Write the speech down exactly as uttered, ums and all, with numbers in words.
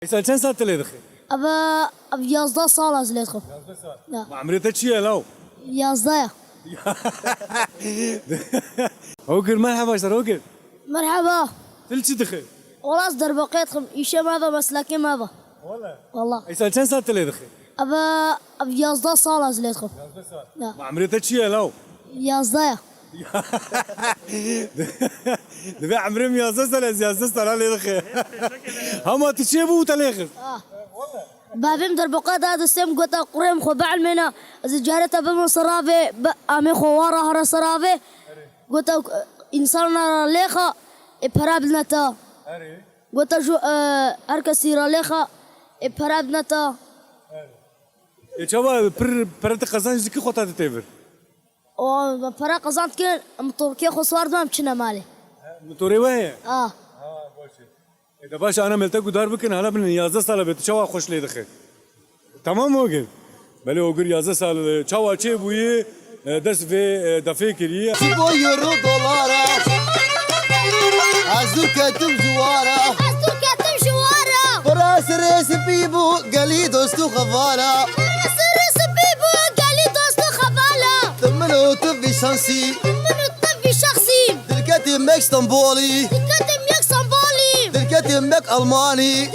Îsal çend sal tu lê dixî? Eve, ev yazdeh sal ez lê dixim. Yazdeh sal. Ya. Ma emrê te çi ye law? Yazdeh ya. Ogir, merheba, ser Ogir. Merheba. Tu li çi dixî? Wala ez derbaqê dixim. Îşê me ve, meslekê me ve. Wala. Wala. Îsal çend sal tu lê dixî? Eve, ev yazdeh sal ez lê dixim. Yazdeh sal. Ya. Ma emrê te çi ye law? Yazdeh ya. Divê emrê min yazdeh sal, ez yazdeh sal lê dixim. Hema tu çêbû te lê xist? Ah. Bavê min derbaqê da destê min, gota kurê min xwe bielmêne. Ez ê carê te bibim ser avê, bi amê xwe wara here ser avê. Gota însana ra lêxa, ê pere bidine te. Erê. Gota ju, e, her kesî ra lêxa, ê pere bidine te. Ê çawa pir pere tu qezenc dikî xwe ta dite vir? O, pere qezand dikin, motorkê xwe siwar dibim, çine malê. Motorê we heye? Ah. Ha, baş e. Ê de baş e, ana mel te guhdar bikin, hala binin yazdeh sal e, tu çawa xweş lê dixî. Tamam Ogir. Belê Ogir yazdeh sal, e, çawa çêbûyî, e, dest vê, e, defê kiriye. Ji bo euro dolara, ez dûr ketim ji wara. Ez dûr ketim ji wara. Pira sirê spî bû gelî dost û xevala. Pira sirê spî bû gelî dost û xevala. Tu min û tu vî şansî. Tu min û tu vî şansî. Dirketî mek Stenbolî. Dirketî mek Stenbolî. Dirketî mek Almanî.